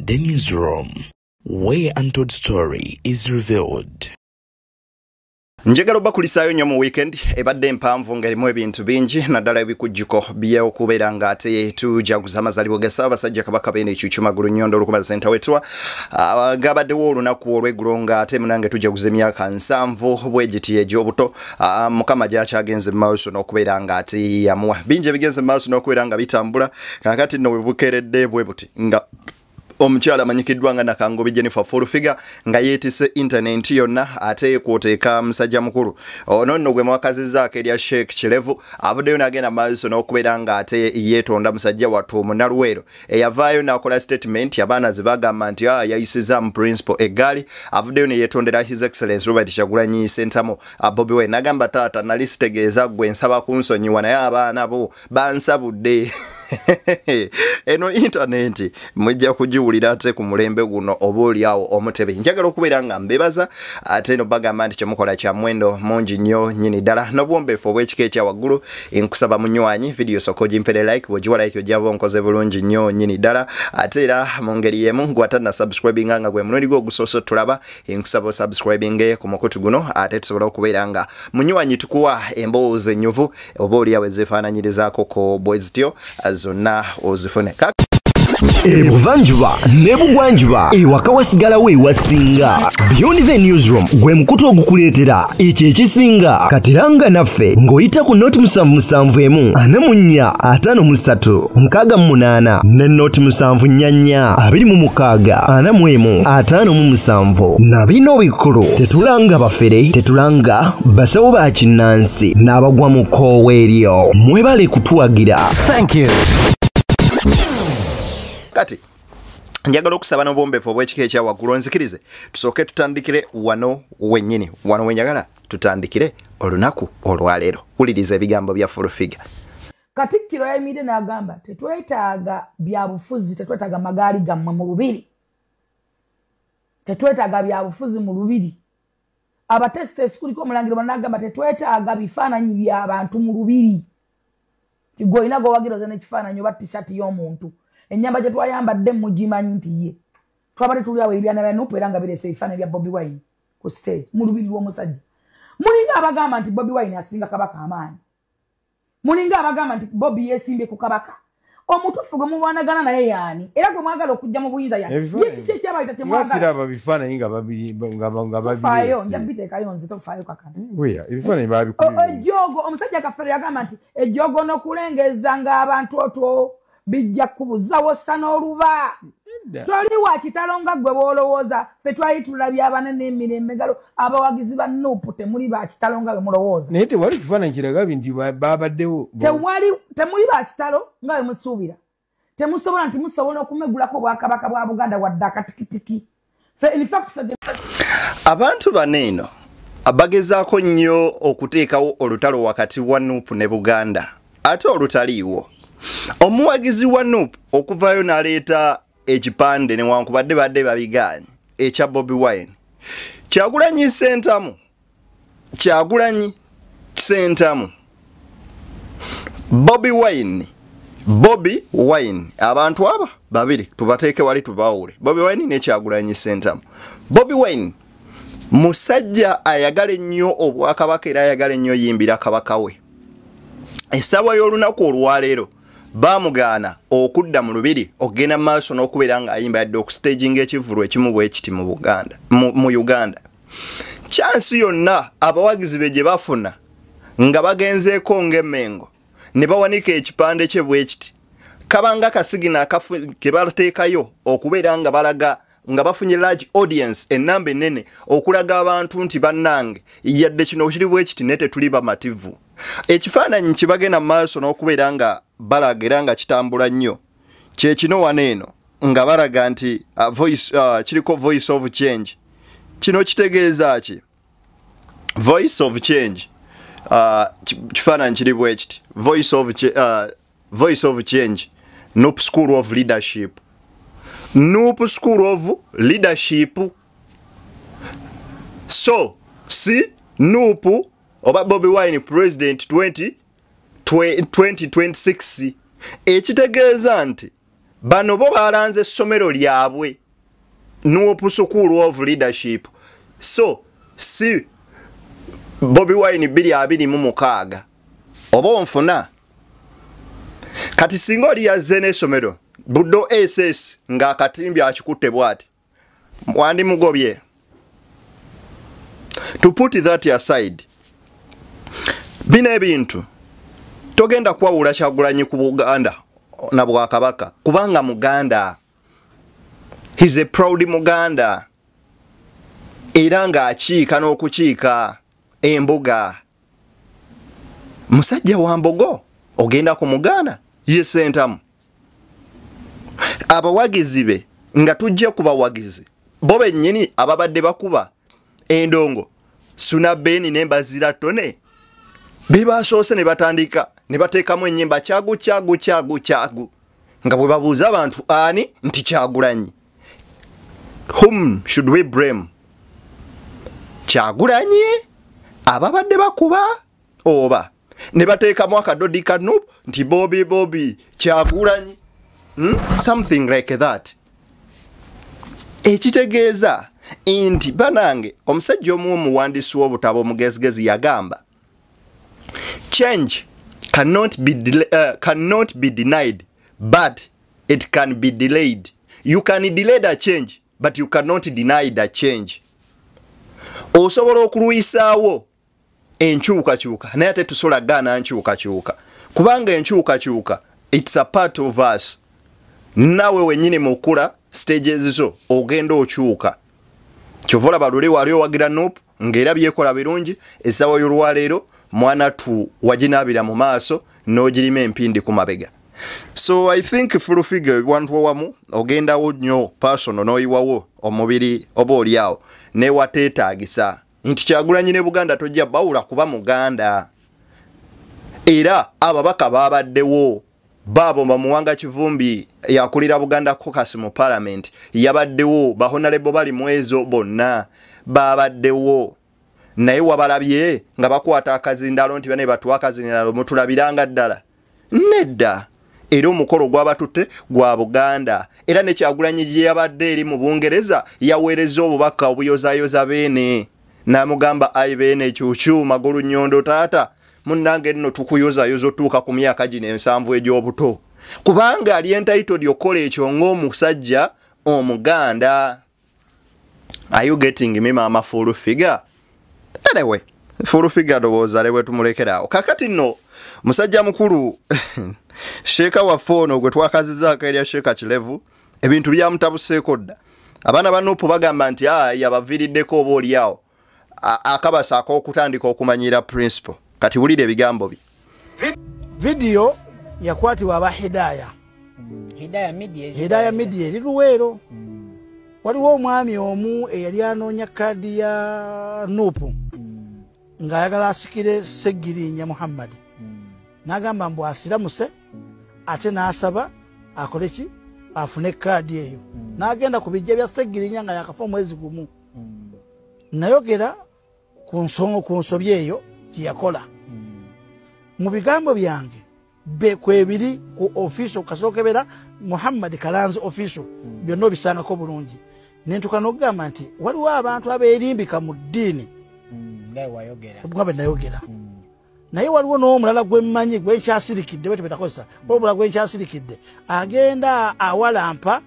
The newsroom, where untold story is revealed. Njagala obakulisaayo nnyo mu weekend ebadde empanvu ng'erimu ebintu bingi, naddala ebikujjuko by'okubeera ng'ate tujaguza amazaalibwa ga Ssaabasajja Kabaka Beene Ekyukyu Magulu Nnyondo Olukuba Ssentawetwa, gabaddewo olunaku olw'eggulo ng'ate munange tujaguza emyaka 70 bwe giti egy'obuto, Mukama gy'akyagenze mu maaso n'okubeera ng'ate yamuwa bingi ebigenze mu maaso n'okubeera nga bitambula. Kaakati nno we bukeeredde bwe buti nga omukyala amanyikiddwa nga Nakangubi Jennifer Full Figure nga yeetisse internet yonna, ate kwoteeka musajja mukulu ono nno gwe mwakazizzaako erya Sheikh Kirevu, avuddeyo n'agenda maaso n'okubeera ng'ate yeetonda musajja wattu Munnaluweero eyavaayo n'akola statement abaana ze bagamba nti yayisizza mu principal eggaali. Avuddeyo ne yeetondera His Excellence Robert Kyagulanyi Ssentamu, Bobi Wine, n'agamba, "Taata, nali sitegeeza ggwe, nsaba kunsonyiwa, naye abaana bo bansabudde." Eno internet mujja kugiwulira ate ku mulembe guno oba oliawo omutebe. Njagala okubeera nga mbebaza ate no bagamba nti kyemukola kya muwendo mungi nnyo nnyini ddala n'obuwombeefu obw'ekika ekya waggulu. Nkusaba munywanyi, video sooka ogimpere like, bw'ogiwa like ojjaba onkoze bulungi nnyo nnyini ddala. Ate era mu ngeri y'emu, gwe atanna subscribinga nga gwe mulundi gwo ogusoose tulaba, nkusaba osubscribinge ku mukutu guno, ate tusobole okubeera nga munywanyi tukuwa emboozi ennyuvu oba oliawo ezeefaananyirizaako ko bwe zityo zonna ozifune. Ebuvanjuba ne bugwanjuba, ewaka wasigalawo ewasinga. Beyond the Newsroom gwe mukutu ogukuleetera ekyo ekisinga. Katiranga naffe ng'oyita ku 077 44 53 68 ne 074 26 41 57. Na bino bikulu: tetulanga bafere, tetulanga basawo ba kinnansi n'abagwa mu kkoowa eryo. Mwebale kutuwagira. Thank you. Kati njagala okusaba n'obuwombeefu obw'ekika ekya waggulu onzikirize tusooke tutandikire wano wennyini, wano wenjagala tutandikire olunaku olwaleero. Wuliriza ebigambo bya Full Figure. Katikkiro yayimiridde n'agamba, "Tetwetaaga byabufuzi, tetwetaaga magaali gammwe mu lubiri, tetwetaaga byabufuzi mu lubiri." Abatesitesi kuliko omulangira banagamba, "Tetwetaaga bifaananyi by'abantu mu lubiri." Tigwe olina gwewagira oze n'ekifaananyi oba tishaati y'omuntu. Ennyamba gye twayambadde mugimanyi nti ye twabadde tuli awo ebyana bya NUP era nga bireese ebifaananyi bya Bobi Wine ku stage mu lubiri lw'omusajja. Mulinga abagamba nti Bobi Wine asinga Kabaka amaanyi, mulinga abagamba nti Bobi yeesimbye ku Kabaka. Omutuufu gwe mulwanagana naye yaani, era gwe mwagala okujja mu buyinza yani? Ye kiki ekyabayita kyemwagala? Siraba bifaananyi nga babiri nga Tofaayo, babireese. Nja biteekayo nze, tofaayo kakano. Weya, ebifaananyi babikubye. Ejjoogo, omusajja Kafeero yagamba nti ejjoogo n'okulengeza ng'abantu otwo bijja kubuzawo ssa n'oluba. Toli wa kitalo nga ggwe bw'olowooza. Ffe twali tulabye abanene emirembe galo abawagizi ba NUP, temuli ba kitalo nga bwe mulowooza. Naye tewali kifaananyi kiraga nti babaddewo. Tewali, temuli ba kitalo nga bwe musuubira. Temusobola nti musobola okumegulako obwakabaka bwa Buganda wadde akatikitiki. Ffe in fact ffe Abantu bano eno bagezaako nnyo okuteekawo olutalo wakati wa NUP ne Buganda, ate olutaliiwo. Omuwagizi wa NUP okuvaayo n'aleeta ekipande, newankubadde badde babigaanye, ekya Bobi Wine, Kyagulanyi Sentamu, Kyagulanyi Sentamu, Bobi Wine, Bobi Wine. Abantu aba babiri tubateeke wali tubaawule, Bobi Wine ne Kyagulanyi Sentamu. Bobi Wine musajja ayagala ennyo obwakabaka era ayagala ennyo yimbira kabaka we. Essaawa y'olunaku olwaleero bamugaana okudda mu lubiri okugenda mu maaso n'okubeera ng'ayimba, yadde okustaginga ekivvulu ekimu bwe kiti mu Buganda, mu Uganda. Chance yonna abawagizi be gye bafuna nga bagenzeeko ng'Emmengo ne bawanika ekipande kye bwe kiti, kabanga kasigina akafu ke bateekayo okubeera nga balaga nga bafunye large audience, ennamba ennene, okulaga abantu nti bannange, yadde kino kiri bwe kiti, naye tetuli bamativu. Ekifaananyi kye bagenda mu maaso n'okubeera nga balaga era nga kitambula nnyo kye kino wano eno, nga balaga nti voice, kiriko "Voice of Change". Kino kitegeeza ki, "Voice of Change"? Kifaananyi kiri bwe kiti, "Voice of Change", NUP School of Leadership, NUP School of Leadership. So si NUP oba Bobi Wine President 20, 2026, ekitegeeza nti Bano bo balanze essomero lyabwe, NUP School of Leadership. So si Bobi Wine 2026 oba onfuna. Kati singa oli yazze n'essomero Buddo SS ng'akatimbi akikutte bw'ati, wandimugobye? To put that aside, bino ebintu togenda kwawula Kyagulanyi ku Buganda na Bwakabaka, kubanga Muganda. He's a proud Muganda, era ng'akiika n'okukiika embuga. Musajja wa mbogo, ogenda ku Muganda ye Sentamu. Abawagizi be, nga tujje ku bawagizi bo bennyini ababadde bakuba endongo Suna Beni n'Embazira Tone, be basoose ne batandika ne bateekamu ennyimba Kyagu, Kyagu, Kyagu, Kyagu, nga bwe babuuza abantu ani nti Kyagulanyi. Whom should we blame? Kyagulanyi, ababadde bakuba, oba ne bateekamu akadodi ka NUP nti Bobi, Bobi Kyagulanyi? Something like that. Ekitegeeza nti banange, omusajja omu omuwandiisi w'obutabo omugezigezi yagamba, "Change cannot be denied, but it can be delayed." You can delay the change, but you cannot deny the change. Osobola okulwisaawo enkyukakyuka, naye ate tusobola gaana nkyukakyuka, kubanga enkyukakyuka, it's a part of us. Naawe wennyini mukula stages zo ogenda okyuka. Kyova olaba luli wali owagira NUP ng'era byekola birungi, essaawa y'olwaleero mwana tu waginaabira mu maaso n'ogirima empindi ku mabega. So I think full figure, wantu owamu ogendawo nnyo personal n'oyiwawo omubiri oba oliawo newateetaagisa nti Kyagulanyi ne Buganda tojja bawula, kuba Muganda. Era ababaka babaddewo, baabo bamuwanga Kivumbi yakulira Buganda Caucus mu Parliament yabaddewo, ba honorable bali mwezo bonna babaddewo, naye wabalabye nga bakwata akazindalo nti bane batuwa akazindalo mutulabiranga ddala? Nedda. Era omukolo gwabatutte gwa Buganda. Era ne Kyagulanyi gye yabadde eri mu Bungereza yaweereza obubaka obuyozayoza Beene, n'amugamba, "Ayi Beene Kyukyu Magulu Nnyondo, taata munnange, nno tukuyozayoza otuuka ku myaka gino 70 egy'obuto," kubanga ali entitled okukola ekyo ng'omusajja Omuganda. Are you getting me, maama full figure? Anyway, full figure ndowooza lewe tumulekerawo. Kakati nno musajja mukulu sheeka waffe ono gwe twakazizaako erya Sheeka Kirevu, ebintu byamutabuseeko dda. Abaana ba NUP bagamba nti yabaviiriddeko oba oliawo akabasa ak'okutandika okumanyira principle. Kati wulira ebigambo bye. Vidiyo yakwatibwa aba Hidaya. Hidaya Media. Hidaya Media eri Luweero. Waliwo omwami omu eyali anoonya kaadi ya NUP ng'ayagala asikire Segirinya Muhammad, n'agamba mbu asiramuse ate n'asaba akole ki, afune kaadi eyo, n'agenda ku bijja bya Segirinya nga yakafa omwezi gumu. Nayogera ku nsonga, ku nsobi eyo gye yakola. Mu bigambo byange kwebiri ku official kasokebera Muhammad Kalanzi Official, byonna obisangako bulungi. Nentuka n'okugamba nti waliwo abantu abeerimbika mu ddiini. Nga wayogera. Nga bwe nayogera, naye waliwo n'omulala gwe mmanyi gwe nkyasirikidde, bwe tebetakozesa omulala gwe nkyasirikidde, agenda awalampa,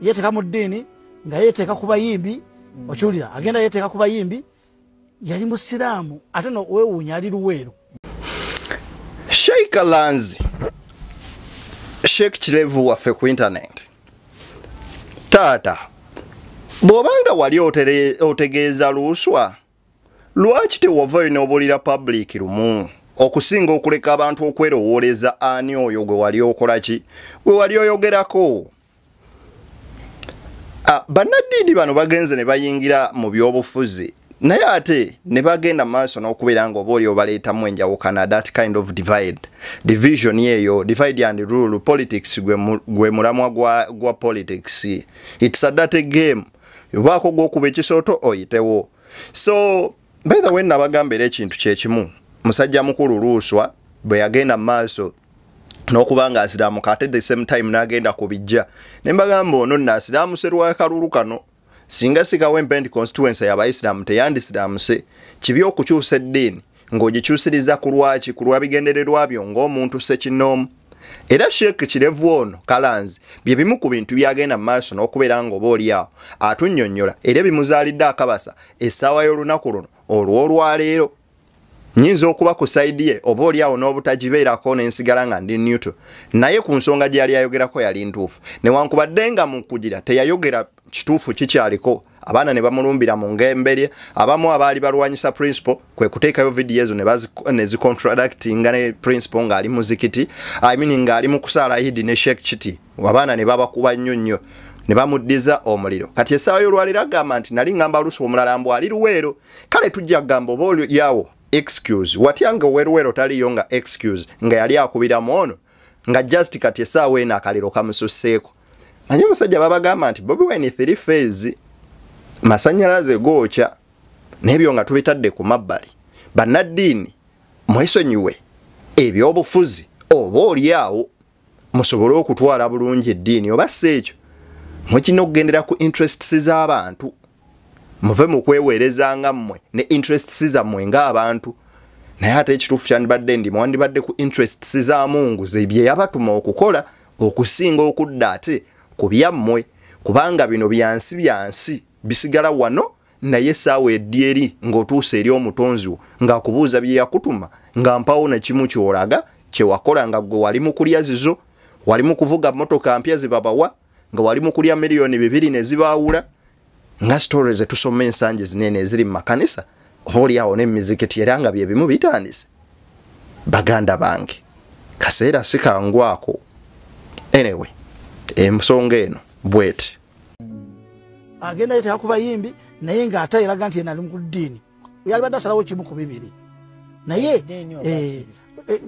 yeteeka mu ddiini nga yeteeka ku bayimbi. Okiwulira? Agenda yeteeka ku bayimbi, yali musiraamu, ate no weewuunya ali Luweero. Sheikh Lanzi, Sheikh Kirevu waffe ku internet, taata, bw'obanga wali otegeeza Luswa, lwaki tewavayo n'obuulira public lumu okusinga okuleka abantu okwerowooleza ani oyo gwe wali okola ki, gwe wali oyogerako? Bannaddiini bano bagenze ne bayingira mu byobufuzi, naye ate ne bagenda mu maaso n'okubeera nga oba oli obaleetamu enjawukana, that kind of divide, division eyo, divide and rule politics. Gwe mulamwa gwa politics. It's a dirty game, obaako gw'okuba ekisooto oyitewo. So by the way, nabagamba era ekintu kyekimu, musajja mukulu Luuswa bwe yagenda mu maaso N'okuba nga asiraamuka ate the same time n'agenda ku bijja. Ne mbagamba ono nno asiraamuse lwa kalulu kano. Singa si Kawempe nti constituency y'abayisiraamu teyandisiraamuse. Kibi okukyusa eddiini ng'ogikyusiriza ku lwaki, ku lwa bigendererwa byo ng'omuntu ssekinnoomu. Era Sheikh Kirevu ono Kalanzi bye bimu ku bintu byagenda mu maaso n'okubeera ng'oba oli awo atunnyonnyola, era bimuzaalidde akabasa essaawa y'olunaku luno olw'olwaleero. Nnyinza okuba ku sayidi ye oba oli awo n'obutagibeerako n'ensigala nga ndi neutral, naye ku nsonga gye yali ayogerako yali ntuufu. Newankubadde nga mu kugira teyayogera kituufu kikyaliko, abaana ne bamulumbira mu ngembere, abamu abaali balwanyisa principal kwe kuteekayo vidiyo ezo ne zicontradictinga ne principal ng'ali muzikiti, I mean ng'ali mu kusaala Idi ne Sheikh Kiti, abaana ne babakuba nnyo nnyo ne bamuddiza omuliro. Kati essaawa y'olwaleero agamba nti nali ngamba lusu omulala mbu ali Luweero. Kale tujja kugamba oba oli awo excuse, watya nga oweruweero taliyo nga excuse nga yali akubiramu ono nga just kati essaawa eno akaliro kamususseeko. Manyi omusajja babagamba nti Bobi Wine 3 phase masannyalaze gookya, n'ebyo nga tubitadde ku mabbali. Bannaddiini mwesonyiwe ebyobufuzi oba oli awo musobole okutwala bulungi eddiini, oba si ekyo mukirina okugendera ku interests z'abantu. Muve mu kweweereza nga mmwe ne interests zammwe ng'abantu, naye ate ekituufu kyandibadde ndi mwandibadde ku interests za Mungu ze bye yabatuma okukola okusinga okudda ate ku byammwe, kubanga bino byansi byansi bisigala wano, naye essaawa eddi eri ng'otuuse eri omutonzi wo ng'akubuuza bye yakutuma nga mpawo na kimu ky'olaga kye wakola, nga ggwe wali mu kulya zizo, wali mu kuvuga mmotoka mpya ze babawa, nga wali mu kulya 2 million ne zibaawula, nga stories zetusoma ensangi zinene eziri mu makanisa oba oli awo n'emizikiti, era nga bye bimu bitandise. Baganda bange, kaseera si kangu ako. Anyway, ensonga eno bweti. Agenda yeteka ku bayimbi, naye ng'ate eraga nti yena ali mu ddiini. Yalibadde asalawo kimu ku bibiri, naye Eddiini oba eh,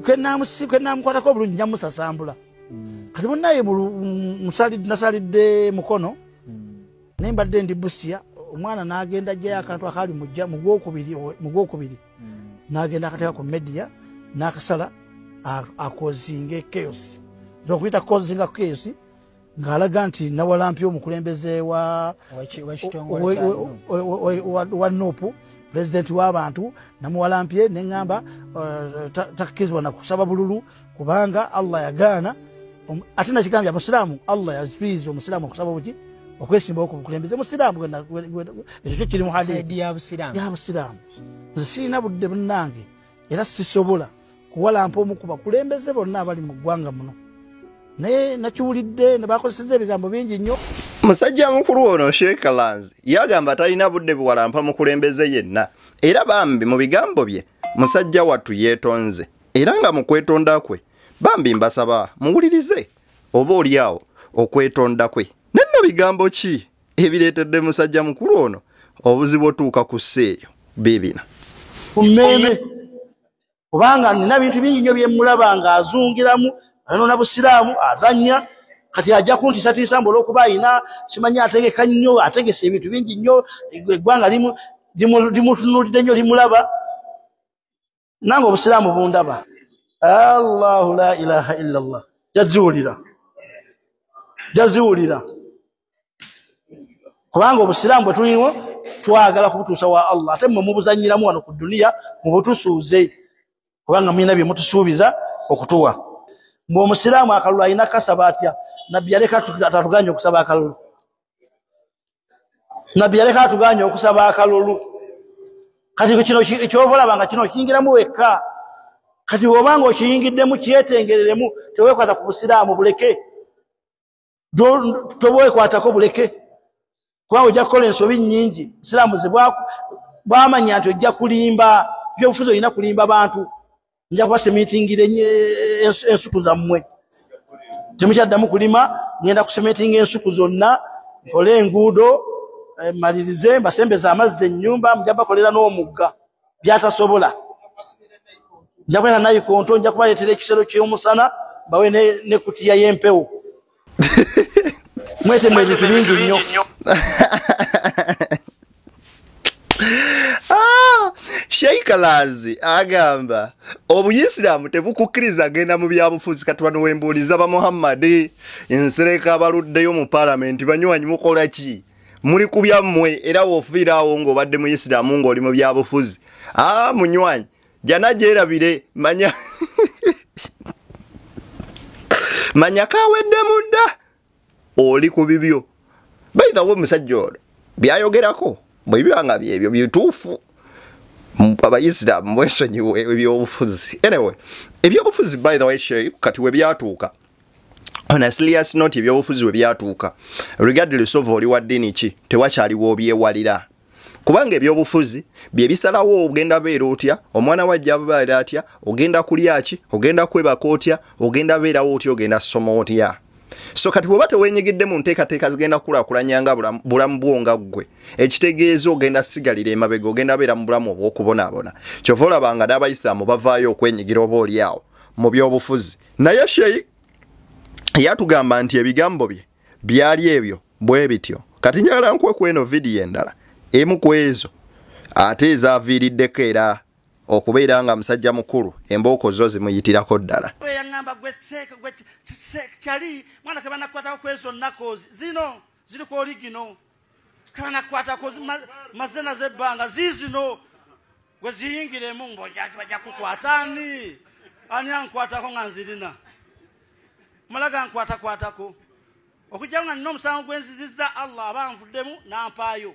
kwe naamukwatako obulungi njamusasambula. Kati munnaye nasalidde mukono, naye mbadde ndi Busia, omwana n'agenda ajjayo akantu akaali mujja mu gwokubiri, n'agenda akateeka ku media n'akasala acausinga chaos, okuyita causinga chaos, ng'alaga nti nawalampya omukulembeze wa W'ekitongole kya NUP. wa NUP, pulezidenti w'abantu, namuwalampye neŋŋamba takkirizibwa nakusaba bululu kubanga Allah yagaana. Ate nakigambye amusiraamu, Allah yafiiza omusiraamu okusaba buki, okwesimbawo ku bukulembeze. Musiraamu ekyo kyo kiri mu hadithi. Side ya Busiraamu. Ya busiraamu. Nze sirina budde munnange, era sisobola kuwalampa omu ku bakulembeze bonna abali mu ggwanga muno, naye nakiwulidde ne bakozesezza ebigambo bingi nnyo. Musajja mukulu ono Sheikh Kalanzi yagamba talina budde buwalampa mukulembeze yenna, era bambi mu bigambo bye musajja wattu yeetonze, era nga mu kwetonda kwe bambi mbasaba muwulirize oba oli awo okwetonda kwe. Nenno bigambo ki ebireetedde musajja mukulu ono obuzibu otuuka ku ssa eyo? Biibina. Ku mmeeme, kubanga nina bintu bingi nnyo byemulaba ng'azungiramu, ayonona busiraamu, azannya. Kati ajja kuntiisatiisa mbu olw'okuba ayina simanyi ategeka nnyo, ategese ebintu bingi nnyo, eggwanga limutunuulidde nnyo, limulaba. Nange obusiraamu bundaba. Allahu la ilaha illa llah. Jaziwulira, jaziwulira, kubanga obusiraamu bwe tulimu twagala kubutuusa wa Allah, ate mmwe mubuzannyiramu wano ku duniya, mubutusuuze, kubanga mulina bye mutusuubiza okutuwa. Mbu omusiraamu akalulu alina kasaba atya? Nabbi yaleka atuganye okusaba akalulu? Nabbi yaleka atuganye okusaba akalulu? Kati kino kyova olaba nga kino okiyingiramu wekka. Kati bw'obanga okiyingiddemu, kyetengereremu, teweekwata ku busiraamu, buleke. Tobwekwatako, buleke, kubanga ojja kukola ensobi nnyingi. Busiraamu ze bwamanya nti ojja kulimba, ebyobufuzi olina kulimba bantu. Nja kubasementingira ensuku zammwe, temukyaddamu kulima. Ngenda kusementinga ensuku zonna, nkole enguudo, malirize mbasembeza amazzi ennyumba, mujja bakolera n'omugga byatasobola. Nja kuleeta nayikonto, nja kubaleetera ekisero ky'omusana, bawe ne kutiya y'empewo. Mwetemu ebintu bingi nnyo. Ah, Sheikh Kalanzi agamba obuyisiraamu tebukukkiriza genda mu byabufuzi. Kati wano wembuuliza ba Muhammad Nsereko abaluddeyo mu paalamenti, banywanyi mukola ki? Muli ku byammwe era w'ofiiraawo ng'obadde muyisiraamu ng'oli mu byabufuzi. Munywanyi jana gyerabire, manya manya kawedde mudda oli ku bibyo. By the way, omusajja ono byayogerako bwe biba nga byebyo bituufu, abayisiraamu mwesonyiwe ebyobufuzi. Anyway, ebyobufuzi by the way, Sheikh, kati we byatuuka, on a serious note, ebyobufuzi we byatuuka, regardless of oli wa ddiini ki, tewakyaliwo obyewalira, kubanga ebyobufuzi bye bisalawo ogenda beera otya, omwana wajja beera atya, ogenda kulya ki, ogenda kwebaka otya, ogenda beerawo otya, ogenda soma otya. So kati bw'oba teweenyigidde mu nteekateeka zigenda kukulaakulanya nga bulamu bwo nga ggwe, ekitegeeza ogenda sigalira emabega, ogenda beera mu bulamu obw'okubonaabona. Kyova olaba nga n'abayisiraamu bavaayo okwenyigira oba oli awo mu byobufuzi. Naye Sheikh yatugamba nti ebigambo bye byali ebyo bwe bityo. Kati njagala nkuwe ku eno vidiyo endala emu ku ezo ate ezaaviiriddeko era okubeera nga musajja mukulu embooko zo zimuyitirako ddala. Yaŋŋamba gwe kyali mwana ke banakukwatako ku ezo nnaku zino ziri ku oligino, ke banakukwatako maze nazo ebbanga ziizino gwe ziyingiremu bajja kukwata. Ani ani ankwatako nga nzirina mala gankwatakwatako okujjawo nga nina omusango gwe nzizizza Allah aba anvuddemu n'ampaayo,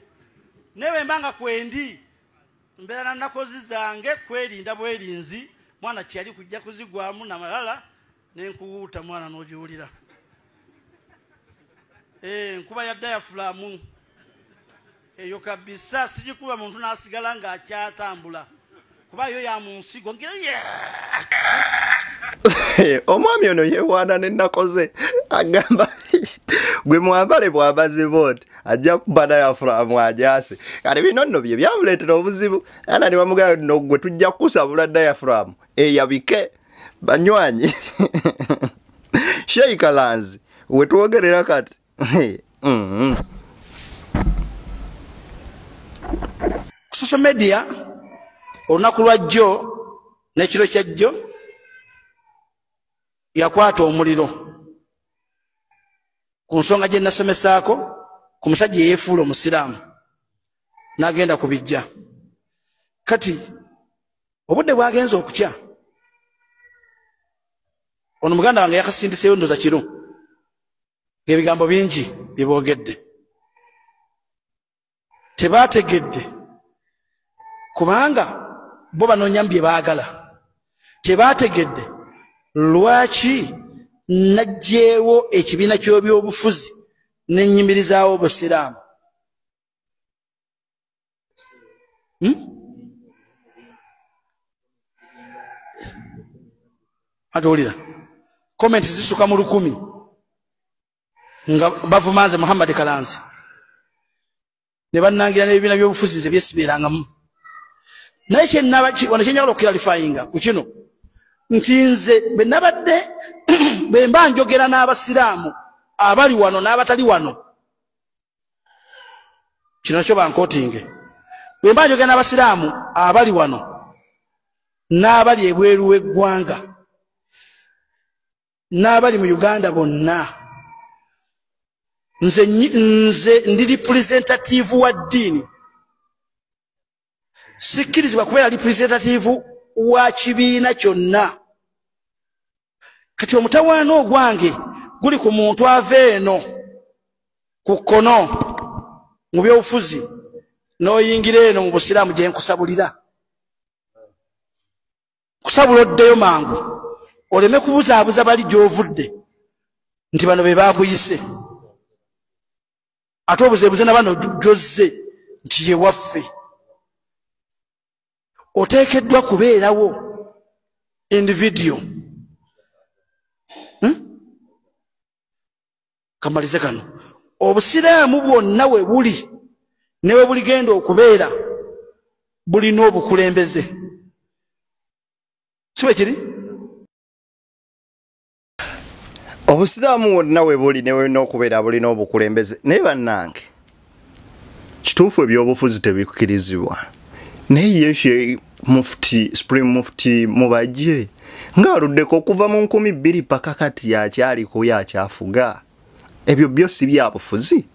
naye bwe mba nga kwendi mbeera na nnakozi zange kwerinda bwerinzi, mwana kyali kujja kuzigwamu namalala nenkuwuuta mwana n'ogiwulira. Nkuba ya dayafulaamu eyo kabisa, sigikuba muntu n'asigala ng'akyatambula kuba yo ya mu nsigo ngira. Omwami ono yeewaana n'ennakoze, agamba gwe mwambale bwambazi booti ajja kuba dayafulaamu ajaase. Kati bino nno bye byamuleetera obuzibu, ana ne bamugamba nno gwe tujja kukusabula dayafulaamu eyabike. Banywanyi, Sheikh Kalanzi we twogerera kati ku social media olunaku lwa jjo n'ekiro kya jjo yakwata omuliro ku nsonga gye nasomesaako ku musajja eyeefuula omusiraamu n'agenda ku bijja. Kati obudde bwagenze okukya, ono muganda wange yakasindiseeyo ndoza kiro ng'ebigambo bingi bye boogedde tebaategedde, kubanga bo banoonya mu bye baagala. Tebaategedde lwaki naggyeewo ekibiina ky'ebyobufuzi nennyimirizaawo obusiraamu. Ate comments zisuka mu 1000 nga bavumanze Muhammad Kalanzi ne bannangira n'ebibiina by'obufuzi nze byesibeerangamu. Naye wano kyenjagala okuclarifyinga ku kino nti nze bwe nabadde bwe mba njogera n'abasiraamu abali wano n'abatali wano, kino nakyo bankootinge, bwe mba njogera n'abasiraamu abali wano n'abali ebweru w'eggwanga n'abali mu Uganda bonna, nze ndi representative wa ddiini, sikkirizibwa kubeera representative wa kibiina kyonna. Kati omutawaana ogwange guli ku muntu ava eno ku kkono mu byobufuzi n'oyingira eno mu busiraamu gye nkusabulira, kusabula oddeyo mangu oleme kubuzaabuza bali gy'ovudde nti bano be baakuyise, ate obuzeebuze na bano gy'ozze nti ye waffe. Oteekeddwa kubeerawo individual. Kamalize kano. Obusiraamu bwonna we buli ne we buligenda okubeera bulina obukulembeze, si bwe kiri? Obusiraamu wonna we buli ne bulina okubeera bulina obukulembeze. Naye bannange, kituufu ebyobufuzi tebikkirizibwa, naye ye Mufti, Supreme Mufti Mubajje ng'aluddeko okuva mu 2000 paka kati yakyaliko yakyafuga. Ebyo byo si byabufuzi.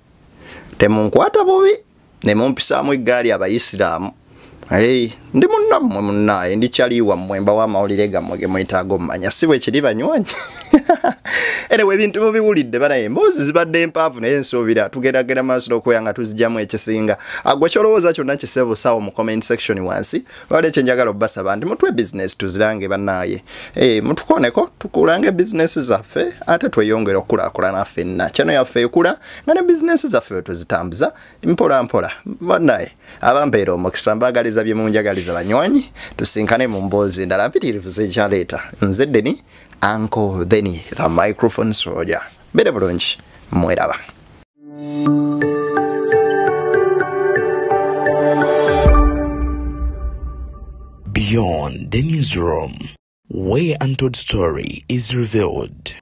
Temunkwata bubi ne mumpisaamu eggaali abayisiraamu. Hey, ndi munnammwe munnaye, ndi kyali wammwe, mbawa amawulire gammwe ge mwetaaga ommanya, si bwe kiri banywanyi? Anyway, ebintu mubiwulidde banaye, emboozi zibadde empanvu naye nsuubira tugeragera maaso n'okubeera nga tuzigyamu ekisinga. Gwe ky'olowooza kyonna kisebusawo mu comment section wansi. Babadde kyenjagala obbasaba nti mutwe business tuzirange bannaye. Mutukoneko tukulange business zaffe ate tweyongere okukulaakulana ffenna. Channel yaffe ekula nga ne business zaffe bwe tuzitambuza mpola mpola. Bannaye abampeera omukisa, mbaagaliza bye munjagaliza banywanyi, tusinkane mu mboozi endala mpitirivu zekyaleeta. Nze Deni, Uncle Denny, the microphone soldier. Beera bulungi, mweraba. Beyond the Newsroom, where untold story is revealed.